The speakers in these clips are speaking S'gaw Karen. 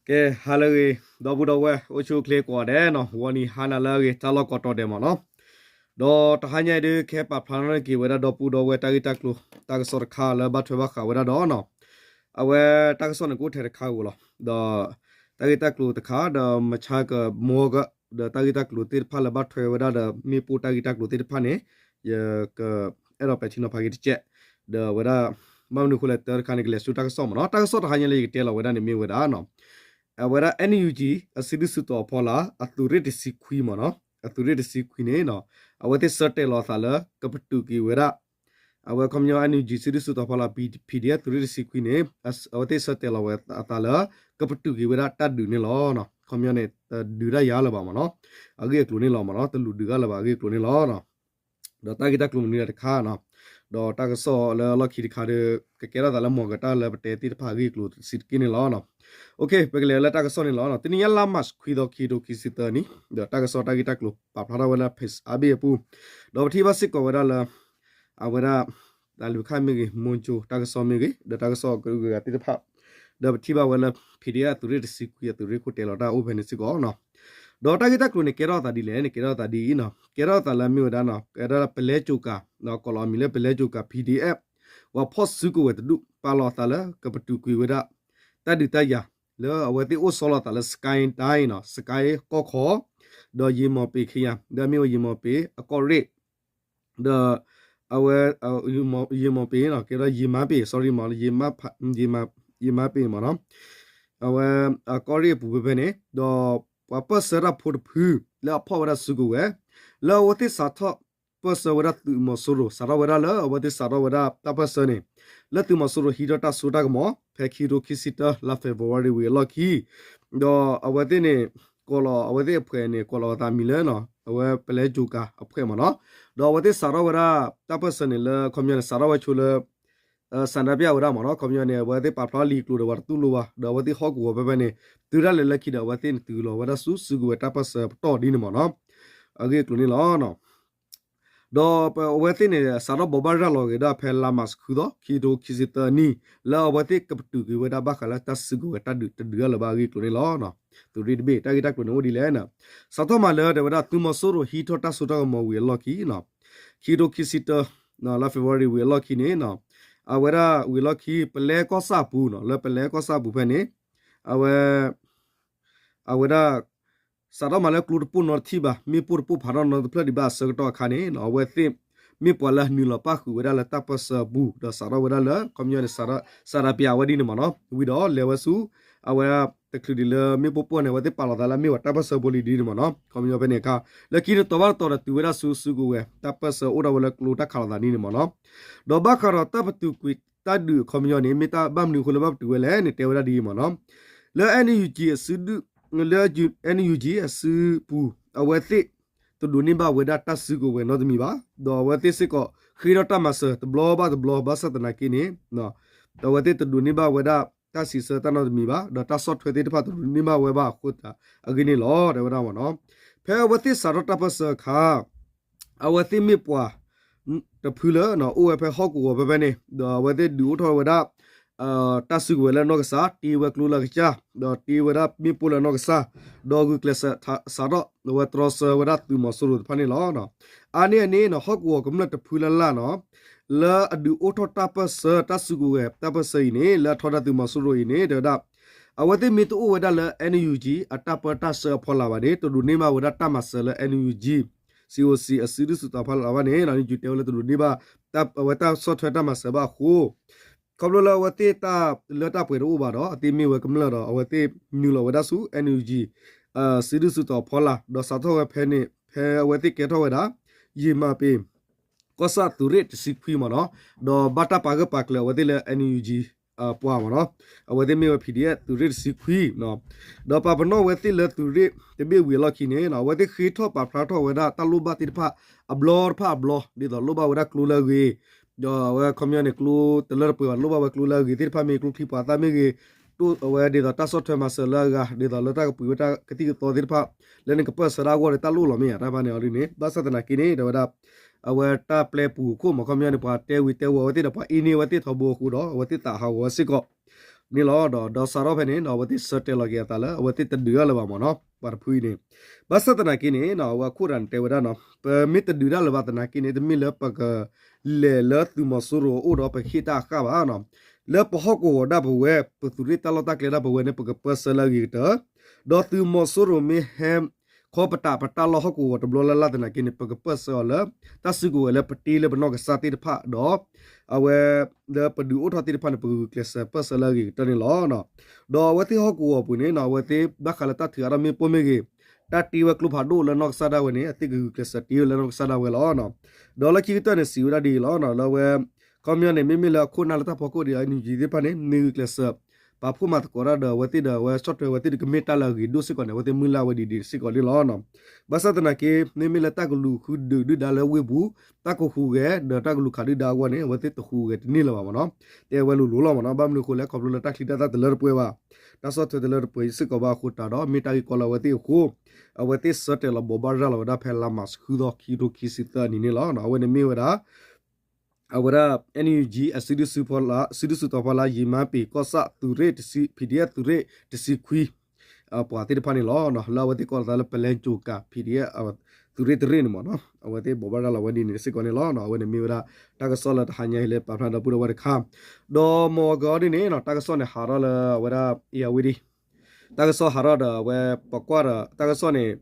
ကဲ ဟါလၢအဂ့ၤ ဒီပုၢ်ဒီဝဲၢ် အိၣ်ဆူၣ်အိၣ်ချ့ကိးဂၤဒဲးနီၤ, ဂီၤနံၤဟါနၤလၢအဂ့ၤ တၢ်လီၢ်ကိးတီၤဒဲးမ့ၢ်နီၤ, ဒီးတဟါညါအံၤဒုး ကဟဲပာ်ဖျါထီၣ်က့ၤဝဲဒၣ်ဒီပုၢ်ဒီဝဲၢ်တၢ်ဂ့ၢ်တၢ်ကျိၤ တၢ်ကစီၣ်တခါလၢဘၣ်ထွဲဘၣ်ဃးဝဲဒၣ်ဒီးနီၤ, အဝဲတၢ်ကစီၣ်န့ၣ် ကအိၣ်ထဲတခါဧိၤလီၤ, ဒီးတၢ်ဂ့ၢ်တၢ်ကျိၤတခါ ဒီးမဆါကမီၤက ဒီးတၢ်ဂ့ၢ်တၢ်ကျိၤသ့ၣ်တဖၣ်လၢဘၣ်ထွဲဝဲဒၣ်ဒီး မ့ၢ်ပိၢ်တၢ်ဂ့ၢ်တၢ်ကျိၤသ့ၣ်တဖၣ်န့ၣ် ယကအဲၣ်ဒိးပဲာ်ထံနီၤဖးက့ၤတကဲး, ဒီးဝဲဒၣ် ဘၣ်မနုၤအဃိလဲၣ် တၢ်တခါန့ၣ် ကလဲၤဆူတၢ်ကစီၣ်မ့ၢ်နီၤ, တၢ်ကစီၣ်တဟါညါလၢယကတဲလီၤဝဲဒၣ်န့ၣ်မ့ၢ်ဝဲဒၣ်နီၤ, အဝဲဒၣ် NUG အစုဒုၣ်စုတီၤအဖီလာ် အသုးရ့ၣ်တဆံခွံမ့ၢ်နီၤ, အသုးရ့ၣ်တဆံခွံန့ၣ်နီၤ, အဝဲသ့ၣ်ဆၢတဲာ်လီၤအသးလၢ ကပတုာ်က့ၤဝဲဒၣ် အဝဲခီပညီ NUG စုဒုၣ်စုတီၤဖီလာ် PDF သုးရ့ၣ်တဆံခွံန့ၣ် အဝဲသ့ၣ်ဆၢတဲာ်လီၤဝဲအသးလၢ ကပတုာ်က့ၤဝဲဒၣ်တၢ်ဒုးန့ၣ်လီၤ. ခီပညီန့ၣ် တဒုးတၢ်ယၤလၢၤဘၣ်မ့ၢ်နီၤ, အဂ့ၢ်အကျိၤန့ၣ်လီၤမ့ၢ်နီၤ, တလူၤဒုးတၢ်လၢၤဘၣ် အဂ့ၢ်အကျိၤန့ၣ်လီၤ. ဒီးတၢ်ဂ့ၢ်တၢ်ကျိၤမနုၤလဲၣ်တခါနီၤ, ဒီးတၢ်ကစီၣ်လၢအလီၢ်ခံတခါဒီး ကကဲထီၣ်သးလၢမီၤကတၢၢ်လၢပတဲသ့ၣ်တဖၣ်အဂ့ၢ်အကျိၤတဆံးတက့ၢ်န့ၣ်လီၤ. ပကလဲၤလၢတၢ်ကစီၣ်န့ၣ်လီၤ. တနံၤညါလါမၢ်ၡးခွံသီ ခံကထိခံဆံသၢနံၣ် ဒီးတၢ်ကစီၣ်တၢ်ဂ့ၢ်တၢ်ကျိၤပာ်ဖျါထီၣ်ဝဲလၢ Page အါဘ့ၣ်အပူၤ, ဒီးပထံၣ်ဘၣ်စ့ၢ်ကီးဝဲဒၣ်လၢ အဝဲဒၣ် တၢ်လူၤခၣ်မ့ၢ်ဂ့ၤ မူကၠိတၢ်ကစီၣ်မ့ၢ်ဂ့ၤ ဒီးတၢ်ကစီၣ်ကရူၢ်ကရၢသ့ၣ်တဖၣ်, ဒီးပထံၣ်ဘၣ်ဝဲလၢ PDF အသုးရ့ၣ်တဆံခွံအသုးရ့ၣ်ခိၣ်တဲလီၤတၢ်အိၣ်ဖဲန့ၣ်စ့ၢ်ကီးနီၤ. ဒီးတၢ်ဂ့ၢ်တၢ်ကျိၤန့ၣ် ကဲထီၣ်သးဒ်လဲၣ်န့ၣ် ကဲထီၣ်သးဒ်အံၤနီၤ, ကဲထီၣ်သးလၢမ့ၢ်ဝဲဒၣ်နီၤ ကဲထီၣ်ပလဲကၠိကၤ ကိးလီၤအမံၤလၢပလဲကၠိကၤ PDF ပှၤဖီၣ်စုကဝဲၤတဒူၣ် ပာ်လီၤအသးလၢကပတုာ်ကွံာ်ဝဲဒၣ် တၢ်ဒုးတၢ်ယၤ လၢအဝဲသ့ၣ်အိၣ်ဆီလီၤသးလၢ စကဲတၢ်နီၤ စကဲကီၢ်ခီ ဒီးယံာ်မီၢ်ပ့ၤခံယၤ ဒီးမ့ၢ်ဝဲယံာ်မီၢ်ပ့ၤအကီၢ်ရ့ၣ် ဒီး အဝဲ ယံာ်မီၢ်ပ့ၤနီၤ ကဲဒီးယံာ်မါပ့ၤ sorry မ့ၢ် ယံာ်မါပ့ၤမ့ၢ်နီၤ, အဝဲ အကီၢ်ရ့ၣ်အပူၤဖဲဖဲန့ၣ် ဒီးပှၤပၢၢ်ဆၢတၢ်ဖိတဖု လၢအဖီၣ်ဝဲဒၣ်စုကဝဲၤ လၢအဝဲသ့ၣ်စးထီၣ်ပၢၢ်ဆၢဝဲဒၣ်သုးမီၤစိရိၤ စးထီၣ်ဝဲဒၣ်လၢအဝဲသ့ၣ်စးထီၣ်ဝဲဒၣ်တၢ်ပၢၢ်ဆၢန့ၣ် လၢသုးမီၤစိရိၤဟံးထီၣ်တၢ်စိတၢ်ကမီၤ ဖဲခံကထိခံဆံတၢ လါ February ဝံၤအလီၢ်ခံ ဒီးအဝဲသ့ၣ်န့ၣ် ကိးလီၤ အဝဲသ့ၣ်အဖှဲးန့ၣ် ကိးလီၤအသးမံၤလၢ အဝဲပလဲကၠိကၤအဖှဲးမ့ၢ်နီၤ, ဒီးအဝဲသ့ၣ်စးထီၣ်ဝဲဒၣ်တၢ်ပၢၢ်ဆၢန့ၣ်လၢ ခီပညီန့ၣ် စးထီၣ်ဝဲဆိလၢ ဆန္ဒပြဝဲဒၣ်မ့ၢ်နီၤ, ခီပညီန့ၣ် အဝဲသ့ၣ်ပာ်ဖျါလံာ်ကျိၤဒီးပှၤတတူၢ်လိာ်ဘၣ်, ဒီးအဝဲသ့ၣ်ဟီၣ်ကဝီၤဖဲဖဲန့ၣ် တုၤဒၣ်လဲာ်လၢခံဒီး အဝဲသ့ၣ်န့ၣ်တုၤလီၤဝဲဒၣ်ဆူစုကဝဲၤတၢ်ပၢၢ်ဆၢပတီၢ်ဒ်န့ၣ်မ့ၢ်နီၤ, အဂ့ၢ်အကျိၤန့ၣ်လီၤ. ဒီးအဝဲသ့ၣ်န့ၣ် စးထီၣ်ဘိးဘၣ်ရၤလီၤက့ၤဒၣ်ဖဲလါမၢ်ၡးဃုသီ ခံကထိခံဆံသၢနံၣ် လၢအဝဲသ့ၣ်ကပတုာ်ကွံာ်ဝဲဒၣ်ဘၣ်ဃးလၢတၢ်စုကဝဲၤတၢ်ဒုးတဒုးအလၢၤဘၣ်အဂ့ၢ်အကျိၤန့ၣ်လီၤ. သုးရ့ၣ်တဘ့ၣ် တၢ်ဂ့ၢ်တၢ်ကျိၤန့ၣ်အိၣ်ဒ်လဲၣ်န့ၣ် စးထီၣ်မးလၢတဲဝဲဒၣ်သုးမီၤစိရိၤဟံးထီၣ်တၢ်စိတၢ်ကမီၤဝံၤအလီၢ်ခံနီၤ, ခံကထိခံဆံတၢ လါ February ဝံၤအလီၢ်ခံန့ၣ် အဝဲဒၣ်ဝံၤအလီၢ်ခံ ပလဲကီၢ်ဆၣ်အပူၤနီၤ, လၢပလဲကီၢ်ဆၣ်အပူၤဖဲန့ၣ် အဝဲ အဝဲဒၣ် စးထီၣ်မးလၢကျိတပိၢ်နီတထံၣ်ဘၣ်, မ့ၣ်ပိၢ်တပိၢ်ဖးထီၣ်နီတဖျၢၣ်ဒံးဘၣ်အဆၢကတီၢ်အခါန့ၣ် အဝဲသ့ၣ် မ့ၢ်ပှၤလၢနုာ်လီၤပၣ်ဃုာ်ဝဲဒၣ်လၢတၢ်ပၢၢ်ဆၢအပူၤ ဒီးစးထီၣ်ဝဲဒၣ်လၢ ခီပညီန့ၣ် စးထီၣ် စးထီၣ်ပၠးဝဲဒ်န့ၣ်မ့ၢ်နီၤ, ဝံၤဒီးလဲၤဝဲဆူ အဝဲတချုးဒံးလၢမ့ၣ်ပိၢ်ပိၢ်န့ၣ် အဝဲသ့ၣ်ပာ်လီၤသးလၢအမ့ၢ်ဝဲတၢ်ပၢၢ်ဆၢဖိလံဒ်န့ၣ်မ့ၢ်နီၤ, ခီပညီဖဲန့ၣ်အခါ လၢခံတတီၤဘၣ်တတီၤဒီးတုၤဝဲဒၣ်ဆူစုကဝဲၤ တၢ်ပၢၢ်ဆၢအိၣ်ထီၣ်ဝဲလၢကျိတၢ်ခးလိာ်သးဒ်န့ၣ်မ့ၢ်နီၤ, ဒီးဘၣ်ဃးဒီးတၢ်ပတုာ်ကွံာ်တၢ်ဒုးအခီပညီန့ၣ် မ့ၢ်တၢ်ဘၣ်မနုၤအဃိလၢဘၣ်ပတုာ်ဝဲလဲၣ်န့ၣ် တဲဝဲဒၣ်ဒ်အံၤမ့ၢ်နီၤ, လၢ NUG အစုဒုၣ် လၢ NUG အစုပူၤ အဝဲသ့ၣ် တဒိးန့ၢ်ဘၣ်ဝဲဒၣ်တၢ်စုကဝဲၤနီတမံၤဘၣ်, ဒီးအဝဲသ့ၣ်စ့ၢ်ကီး ဃ့ထီၣ်တၢ်မၤစၢၤတဘျီဘၣ်တဘျီ ဘၣ်ဆၣ်သနာ်က့န့ၣ် အဝဲသ့ၣ်တဒိးန့ၢ်ဘၣ်ဝဲဒၣ်တၢ်စံးဆၢတၢ်နီတမံၤဘၣ်, ဒီးတၢ်ဆီၣ်ထွဲသ့ၣ်တဖၣ်တဒိးန့ၢ်ဘၣ်ဝဲဘၣ်အဃိသတးအဂ့ၢ်န့ၣ်လီၤ တဲဝဲဒၣ်မ့ၢ်နီၤ, ဖဲအဝဲသ့ၣ်စးထီၣ်တၢ်ပၢၢ်ဆၢအခါ အဝဲသ့ၣ်မ့ၢ်ပှၤ တဖုလၢ အိၣ်ဝဲဖဲဟီၣ်ကဝီၤဖဲဖဲန့ၣ် ဒီးအဝဲသ့ၣ်ဒုးအိၣ်ထီၣ်ဝဲဒၣ် တၢ်စုကဝဲၤလၢနီၢ်ကစၢ် တ့ဝဲကျိလၢအကစၢ် ဒီးတ့ဝဲဒၣ်မ့ၣ်ပိၢ်လၢနီၢ်ကစၢ်, ဒီးဂုာ်ကျဲးစး စးထီၣ်ဝဲတြီဆၢဝဲဒၣ်သုးမီၤစိရိၤတဖၣ်န့ၣ်လီၤ. အါန့ၢ်အန့ၣ် ဟီၣ်ကဝီၤကမျၢၢ်တဖုလၢ်လၢ်နီၤ လၢအဒုးအိၣ်ထီၣ်တၢ်ပၢၢ်ဆၢ တၢ်စုကဝဲၤတၢ်ပၢၢ်ဆၢအံၤန့ၣ် လၢအထီဒါသုးမီၤစိရိၤအံၤန့ၣ် တဲဝဲဒၣ် အဝဲသ့ၣ်မ့ၢ်တအိၣ်ဝဲဒၣ်လၢ NUG အတၢ်ပၢတၢ်ဆှၢအဖီလာ်ဘၣ်န့ၣ် တဒိးန့ၢ်ဘၣ်ဝဲဒၣ်တၢ်မၤစၢၤလၢ NUG COC အစုဒုၣ်စုတီၤဖီလာ်ဘၣ်န့ၣ် NUG တဲဝဲလၢတဒိးန့ၢ်ဘၣ် အဝဲတၢ်ဆီၣ်ထွဲတၢ်မၤစၢၤဘၣ်အဃိ ခီဖျိလၢအဝဲသ့ၣ်တၢ်လၢတၢ်ပှဲၤတအိၣ်ဘၣ်ဒီး အသ့မ့ၢ်ဝဲကမျၢၢ်ဒီး အဝဲသ့ၣ်နုာ်လီၤဝဲဒၣ်ဆူ NUG စုဒုၣ်စုတီၤဖီလာ် ဒီးစးထီၣ်ဝဲဖဲန့ၣ် ဖဲအဝဲသ့ၣ်ကဲထီၣ်ဝဲဒၣ် ယံာ်မးပ့ၤ ကီၢ်ဆၣ်သုးရ့ၣ်တဆံခွံမ့ၢ်နီၤ, ဒီးဘၣ်တၢ်ပာ်ဂၢၢ်ပာ်ကျၢၤအဝဲသ့ၣ်လၢ NUG ပှၤမ့ၢ်နီၤ, အဝဲသ့ၣ်မ့ၢ်ဝဲ PDF သုးရ့ၣ်တဆံခွံ, ဒီးပာ်ပနီၣ်ဝဲသ့ၣ်လၢသုးရ့ၣ်တဘ့ၣ်ဝံၤအလီၢ်ခံန့ၣ် အဝဲသ့ၣ်ဃ့ထီၣ်ပာ်ဖျါထီၣ်ဝဲဒၣ်တၢ်လိၣ်ဘၣ်သ့ၣ်တဖၣ် အဘျီတဖၣ်အဘျီ ဒ်သိးလိၣ်ဘၣ်ဝဲဒၣ်ကျိလၢအဂ့ၤ, ဒီးအဝဲခီပညီန့ၣ် ကျိတလၢတပှဲၤဘၣ် လိၣ်ဘၣ်ဝဲကျိလၢအဂ့ၤသ့ၣ်တဖၣ်မ့ၢ်ဂ့ၤ ကျိချံမျိာ်သၣ်မ့ၢ်ဂ့ၤ, အဝဲဒ်သိးတၢ်ဆီၣ်ထွဲမၤစၢၤလၢအဂၤ ဒ်သိးလၢတၢ်ကပှ့ၤဝဲတၢ်ကသံၣ်ကသီသ့ၣ်တဖၣ် လၢန့ၣ်ကပၢၢ်ဆၢဒၣ်အဂီၢ်ဒီး တၢ်လိၣ်လီၤမ့ၢ်ဧါ တၢ်ဖၣ်န့ၣ်အီၤဒ်န့ၣ် ဘၣ်ဆၣ်သနာ်က့န့ၣ် တဲဝဲဒၣ် အဝဲတၢ်ပျဲပူၤခိၣ်မ့ၢ်ခီပညီန့ၣ် ပှၤတဲဝံၤတဲဝီၤဝဲသ့ၣ်ဒီး ပှၤအ့န့ၢ်ဝဲသ့ၣ်ထီဘိအဃိဒီး အဝဲသ့ၣ်သးဟးဂီၤဝဲစ့ၢ်ကီး န့ၣ်လီၤ. ဒီး ဒီးစးထီၣ်ဖဲန့ၣ်နီၤ အဝဲသ့ၣ်ဆၢတဲာ်လီၤက့ၤအသးလၢ အဝဲသ့ၣ်တဒုးတၢ်လၢၤဘၣ်မ့ၢ်နီၤ ပှၤတဖုအံၤန့ၣ်. ဘၣ်ဆၣ်သနာ်က့န့ၣ်နီၤ အဝဲအခိၣ်တၢ်န့ၣ်တဲဝဲဒၣ်နီၤ ပမ့ၢ်တဒုးတၢ်လၢၤဘၣ်သနာ်က့န့ၣ် တမ့ၢ်လၢပကလဲၤလၢသုးမီၤစိရိၤအအိၣ်ဒီးပဟ့ၣ်တၢ်အဃၣ်ဘၣ်နီၤ. လၢပဟီၣ်ကဝီၤဒၣ်ပဝဲ ပသုးရ့ၣ်တၢ်လီၢ်တၢ်ကျဲဒၣ်ပဝဲန့ၣ် ပကပၢၢ်ဆၢလၢအဂ့ၤကတၢၢ် ဒီးသုးမီၤစိရိၤမ့ၢ်ဟဲ ခီပတာ်ပတၢ်လီၢ်ဟီၣ်ကဝီၤတဘျီလၢ်လၢ်သနာ်က့န့ၣ် ပကပၢၢ်ဆၢအီၤလၢ တၢ်စုကဝဲၤလၢပတ့လၢပနီၢ်ကစၢ်သ့ၣ်တဖၣ်ဒီး အဝဲ လၢပဒုးအိၣ်ထီၣ်သ့ၣ်တဖၣ်န့ၣ် ပကဂုာ်ကျဲးစၢးပၢၢ်ဆၢလၢအဂ့ၤကတၢၢ်န့ၣ်လီၤ. ဒီးအဝဲသ့ၣ်ဟီၣ်ကဝီၤပူၤန့ၣ်နီၤ အဝဲသ့ၣ်ဘၣ်ဃးလၢတၢ်ထုးအါထီၣ်မ့ၣ်ပိၢ်မ့ၢ်ဂ့ၤ, တၢ်တ့ဝဲကျိဖးဒိၣ်လၢနီၢ်ကစၢ်ဒၣ်ဝဲန့ၣ် အသ့ၣ်ကဂုာ်ကျဲးစၢးတ့ဝဲလၢနီၢ်ကစၢ်ဒၣ်ဝဲလီၤ. ဒီးလၢခံကတၢၢ်န့ၣ် စံးဝဲဒၣ်ဒ်အံၤလီၤ. လၢအဝဲ ခီပညီန့ၣ် မ့မ့ၢ်လၢအခိၣ်နၢ်လၢတၢ်ဖီခိၣ်ဒီး အ NUG သ့ၣ်တဖၣ်န့ၣ် မ့ၢ်ဂုာ်ကျဲးစၢး ပာ်ဖှိၣ်မၤသကိးတၢ်ဒီးအဝဲသ့ၣ်ဒီး အဝဲဆီၣ်ထွဲအဝဲသ့ၣ်ဒီးကမ့ၢ်တၢ်လၢအဂ့ၤဒိၣ်စ့ၢ်ကီးန့ၣ် အဝဲသ့ၣ်မုၢ်လၢ်ဝဲဒ်န့ၣ်စ့ၢ်ကီးန့ၣ်လီၤ. ဘၣ်ဆၣ်သနာ်က့ မ့မ့ၢ်လၢတၢ်ကလူးဃုဒုးဒုၣ်ဒါလၢဝ့ၢ်ပူၤ တၢ်ကဟူးဂဲၤ ဒီးတၢ်ကလူးခးဒုၣ်ဒါအဂီၢ်န့ၣ် အဝဲသ့ၣ်တဟူးဂဲၤတန့ၢ်လၢၤဘၣ်မ့ၢ်နီၤ. တဲဝဲလိၤလိၤလီၤမ့ၢ်နီၤ. ဘၣ်မနုၤအဃိလဲၣ် ခီဖျိလၢတၢ်ချံတၢ်သၣ်တလၢတပှဲၤဘၣ်, တၢ်ဆီၣ်ထွဲတလၢတပှဲၤစ့ၢ်ကီးဘၣ်အဃိတးဒီး မ့ၢ်တၢ်ဂ့ၢ်ကီလၢအဝဲသ့ၣ်အဃိ အဝဲသ့ၣ်ဆၢတဲာ်လီၤဘိးဘၣ်ရၤလီၤဝဲဒၣ်ဖဲလါမးဃုသီ ခံကထိခံဆံသၢနံၣ်န့ၣ်လီၤ. အဝဲန့ၣ်မ့ၢ်ဝဲဒၣ် အဝဲဒၣ် NUG အစုဒုၣ်စုတီၤဖီလာ် ယံၤမါပ့ၤကီၢ်ဆၣ်သုးရ့ၣ် PDF သုးရ့ၣ်တဆံခွံ ပှၤသ့ၣ်တဖၣ်န့ၣ်လီၤ. လၢအဝဲသ့ၣ်ကိးလီၤသးလၢ ပလဲကၠိၤကၤ PDF သုးရ့ၣ်တရ့ၣ်န့ၣ်မ့ၢ်နီၤ အဝဲသ့ၣ်ဘိးဘၣ်ရၤလီၤဝဲဒ်န့ၣ်စ့ၢ်ကီးန့ၣ်လီၤ. အဝဲန့ၣ်မ့ၢ်ဝဲဒၣ် တၢ်ကစီၣ်လၢတဟါညါအံၤလၢပာ်ဖျါဒီပုၢ်ဒီဝဲၢ်တခါ ဒီးမ့ၢ်အဂီၢ်ဒ်န့ၣ် တၢ်ကစီၣ်န့ၣ်ဟးထီၣ်လၢအဝဲဒၣ် အ့ၣ်ယၣ်ဝတံၤ တၢ်ကစီၣ်ဟးထီၣ်ဒီးအဝဲ ပကွၢ်ဒီး တၢ်ကစီၣ်န့ၣ်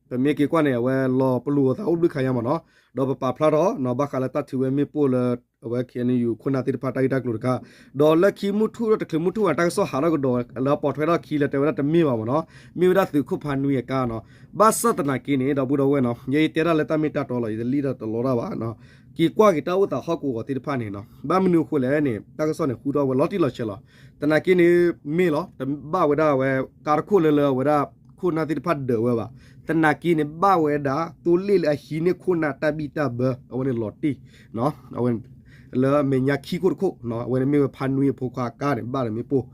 ပမ့ၢ်က့ၤကွၢ်န့ၣ် အဝဲလီၤပလိာ်အသးအိၣ်ဘျုးခါညါမ့ၢ်နီၤ, ဒီးပပာ်ဖျါထီၣ်နီၤ ဘၣ်ဃးလၢတၢ်ထုးဝဲမ့ၣ်ပိၢ်လၢ အဝဲ KNU ခိၣ်နၢ်သ့ၣ်တဖၣ်တၢ်ဂ့ၢ်တၢ်ကျိၤတခါ, ဒီးလၢခံမုၢ်ထူၣ်ဒီးတချုးမုၢ်ထူၣ်ဘၣ် တၢ်ကစီၣ်ဟးထီၣ်ကဒီးလၢအပိာ်ထွဲထီၣ်ခံလၢတဲဝဲဒၣ်တမ့ၢ်ဘၣ်မ့ၢ်နီၤ, မ့ၢ်ဝဲဒၣ်သုးခိၣ်ဖါနွံအကါနီၤ, ဘၣ်ဆၣ်သနာ်က့န့ၣ် ဒီပုၢ်ဒီဝဲၢ်နီၤ ယဲယတဲဒၣ်လၢတၢ်မ့ၢ်တၢ်တီလီၤ ယတလံၣ်တၢ်တလီတၢ်ဘၣ် က့ၤကွၢ်က့ၤတၢ်အိၣ်သးဟီၣ်ကဝီၤသ့ၣ်တဖၣ်န့ၣ်နီၤ, ဘၣ်မနုၤအဃိလဲၣ်န့ၣ် တၢ်ကစီၣ်န့ၣ် ဃုထီၣ်ဝဲလီၤတံၢ်လီၤဆဲးလီၤ. သနာ်က့န့ၣ် မ့ၢ်လီၤ တဘၣ်ဝဲဒၣ်ဝဲ ကါတခိၣ်လၢလၢအဝဲဒၣ် ခိၣ်နၢ်သ့ၣ်တဖၣ်ဒၢးဝဲဘၣ်. သနာ်က့န့ၣ် ဘၣ်ဝဲဒၣ် သိလ့ၣ်လၢအဟံးန့ၢ်ခိၣ်နၢ်တၢ်ဘံၣ်တၢ်ဘၢ အဝဲန့ၣ်လီၤတံၢ် အဝဲ လၢအမဲာ်ညါခံခိၣ်တခိၣ် အဝဲန့ၣ်မ့ၢ်ဝဲဖါနွံအဖိခွါအကါန့ၣ် ဘၣ်ဒီးမ့ၣ်ပိၢ်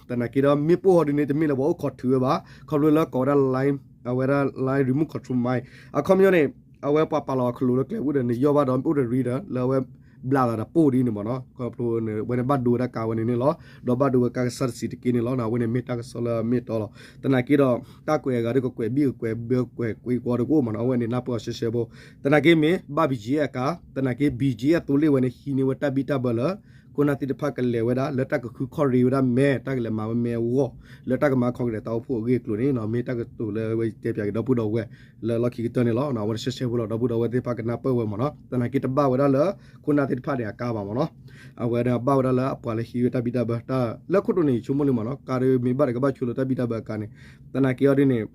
သနာ်က့ဒီးမ့ၣ်ပိၢ်ဟီဒ်န့ၣ် တမ့ၢ်လၢပှၤအိၣ်ခိးထုးဝဲဘၣ် ခီဖျိလၢကိးဝဲဒၣ် အဝဲဒၣ် line remote control mine အခီပညီန့ၣ် အဝဲပှၤပာ်လီၤအီၤခလိာ်လၢကျဲအိၣ်ဒီးန့ၣ် ယီၢ်ဘၣ်ဒီးအိၣ်ဒီးရံဒီး လၢအဝဲ ဘျးသးဒီးပိၢ်ဒ်န့ၣ်မ့ၢ်နီၤ, ခီဖျိန့ၣ် အဝဲန့ၣ်ဘၣ်ဒိဝဲဒၣ်ကါဝဲန့ၣ်န့ၣ်လီၤ, ဒီးဘၣ်ဒိဝဲကါကစၢ်တဆံးတက့ၢ်န့ၣ်လီၤ. အဝဲန့ၣ်မ့ၢ်တၢ်ကစီၣ်လၢအမ့ၢ်တီလီၤ. သနာ်က့ဒီး တၢ်ကွဲးအဂၤဒီးကကွဲးဘံၣ်ကကွဲးဘၢကွဲးကွံာ်ကီဒီးကအိၣ်မ့ၢ်နီၤ, အဝဲန့ၣ်နၢ်ပၢၢ်အီၤရှဲရှဲဖိ, သနာ်က့မ့ၢ်ဘၣ် ဘီၣ်ကၠံၣ်အဲၣ် အကါ, သနာ်က့ ဘီၣ်ကၠံၣ်အဲၣ် သိလ့ၣ်ဝဲန့ၣ် ဟံးန့ၢ်ဝဲတၢ်ဘံၣ်တၢ်ဘၢလၢ ခိၣ်နၢ်သ့ၣ်တဖၣ်ကလဲၤဝဲဒၣ် လၢတၢ်ကဃုခီၣ်ရ့ဝဲဒၣ်မဲာ် တၢ်ကလဲၤမၤဝဲမဲာ်အဂီၢ် လၢတၢ်ကမၤခီကလဲၤတၢ်အိၣ်ဖှိၣ်အဂ့ၢ်အကျိၤန့ၣ်နီၤ, မ့ၢ်တၢ်ကတိၤလၢအဝဲတဲပၠးက့ၤဒီပုၢ်ဒီဝဲၢ် လၢလီၢ်ခံကတၢၢ်န့ၣ်လီၤ. အဝဲန့ၣ်ရှဲရှဲဖိလီၤ ဒီပုၢ်ဒီဝဲၢ်သ့ၣ်တဖၣ်ကနၢ်ပၢၢ်ဝဲမ့ၢ်နီၤ, သနာ်က့တဘၣ်ဝဲဒၣ်လၢ ခိၣ်နၢ်သ့ၣ်တဖၣ်န့ၣ်အကါဘၣ်မ့ၢ်နီၤ, အဝဲဒၣ်ဘၣ်ဝဲဒၣ်လၢအပှၤလၢဟံးဝဲတၢ်ဘံၣ်တၢ်ဘၢ တၢ်လၢခိၣ်တိန့ၣ် ယဆိကမိၣ်လံမ့ၢ်နီၤ, ကါဒ်မ့ၢ်ဘၣ်ဒီးကဘၣ်ဆိလၢတၢ်ဘံၣ်တၢ်ဘၢအကါန့ၣ်, သနာ်က့အီၤဒ်န့ၣ်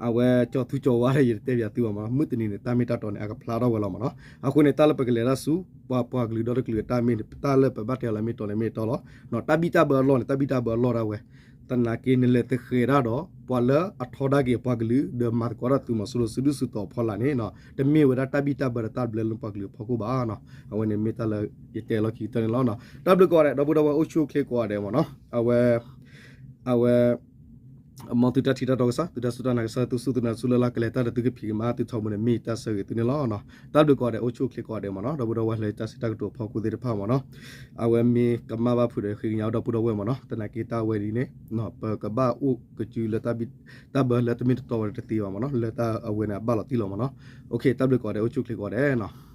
အဝဲကၠီၤသူကၠီၤဝါဒီး ယတတဲပၠးသုဘၣ်မ့ၢ်နီၤ, မုၢ်တနံၤန့ၣ် တၢ်မ့ၢ်တၢ်တီန့ၣ် အကဖျါထီၣ်ဝဲလီၤမ့ၢ်နီၤ. အဃိန့ၣ် တၢ်လၢပကလဲၤတၢ်ဆူ ပှၤပှၤကလုာ်ဒီတကလုာ်အတၢ်မ့ၢ်န့ၣ် တၢ်လၢပဘၣ်တဲအီၤလၢမ့ၢ်တီန့ၣ်မ့ၢ်တီလီၤ. တၢ်ဘံၣ်တၢ်ဘၢအလီၢ်န့ၣ် တၢ်ဘံၣ်တၢ်ဘၢအလီၢ်ဒၣ်ဝဲ, သနာ်က့နလဲၤသဃဲၤတၢ်ဒီး ပှၤလၢအထီဒါက့ၤပှၤကလုာ် ဒီးမၤသကိးတၢ်သုးမီၤစိရိၤစုဒုၣ်စုတီၤအဖီလာ်န့ၣ် တမ့ၢ်ဝဲဒၣ်တၢ်ဘံၣ်တၢ်ဘၢဒီးတၢ်ဘျၢလၢပှၤကလုာ်အဖီခိၣ်ဘၣ်. အဝဲန့ၣ်မ့ၢ်တၢ်လၢယတဲလီၢ်ခံကတၢၢ်န့ၣ်လီၤ. တၢ်ဘျုးကိးဂၤဒဲး ဒီပုၢ်ဒီဝဲၢ်အိၣ်ဆူၣ်အိၣ်ချ့ကိးဂၤဒဲးမ့ၢ်နီၤ, အဝဲ အဝဲ မ်သုတၢ်ထံၣ်တၢ်တီကစၢ် သုတၢ်စူၢ်တၢ်နာ်ကစၢ် သုစူၢ်သုနာ်ဆူလၢ်လၢ် ကလဲၤတၢ်ဒီးသုကဖံးကမၤသုထီဘိန့ၣ် မ့ၢ်တၢ်ဆၢဂ့ၤသုန့ၣ်လီၤ. တၢ်ဘျုးကိးဂၤဒဲး အိၣ်ဆူၣ်အိၣ်ချ့ကိးဂၤဒဲးမ့ၢ်နီၤ, ဒီပုၢ်ဒီဝဲၢ်လၢတၢ်စံးတၢ်ကတိၤအဖီခိၣ်သ့ၣ်တဖၣ်မ့ၢ်နီၤ, အဝဲမ့ၢ်ကမၣ်ဘၣ်ဖုးဒီးဃ့ကညးဒီပုၢ်ဒီဝဲၢ်မ့ၢ်နီၤ, သနာ်က့တၢ်ဝဲဒ်န့ၣ် ပကဘၣ်အိၣ်ကစုလၢ တၢ်ဘၢလၢတမ့ၢ်တတီဝဲတသ့ဘၣ်မ့ၢ်နီၤ, လၢတၢ်အဝဲန့ၣ်အဘၣ်လီၤတံၢ်လီၤမ့ၢ်နီၤ. တၢ်ဘျုးကိးဂၤဒဲး အိၣ်ဆူၣ်အိၣ်ချ့ကိးဂၤဒဲးနီၤ.